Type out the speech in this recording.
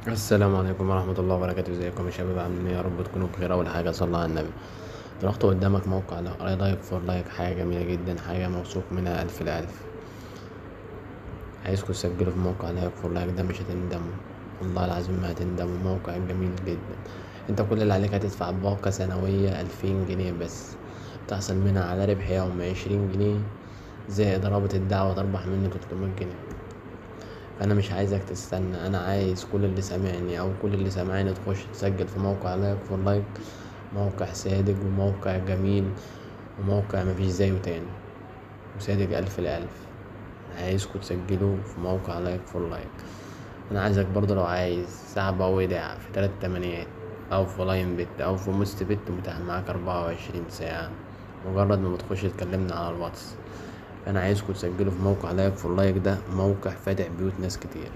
السلام عليكم ورحمة الله وبركاته. ازيكم يا شباب؟ عاملين ايه؟ يا رب تكونوا بخير. اول حاجة صلى على النبي. رحت قدامك موقع Like for Like، حاجة جميلة جدا، حاجة موثوق منها ألف لألف. عايزكم تسجلوا في موقع Like for Like ده، مش هتندموا والله العظيم ما هتندموا. موقع جميل جدا. انت كل اللي عليك هتدفع باقة سنوية 2000 جنيه بس، تحصل منها على ربح يومي 20 جنيه زائد رابط الدعوة تربح منه 300 جنيه. فانا مش عايزك تستنى، انا عايز كل اللي سامعني او كل اللي سامعاني تخش تسجل في موقع Like for Like. موقع صادق وموقع جميل وموقع مفيش زيه تاني، وصادق ألف لألف. عايزكوا تسجلوا في موقع Like for Like. انا عايزك برضه لو عايز سحب او ايداع في 3 تمانيات او في لاين بت او في موست بت، متاح معاك 24 ساعة مجرد ما بتخش تكلمنا على الواتس. انا عايزكوا تسجلوا في موقع Like for Like ده، موقع فاتح بيوت ناس كتير.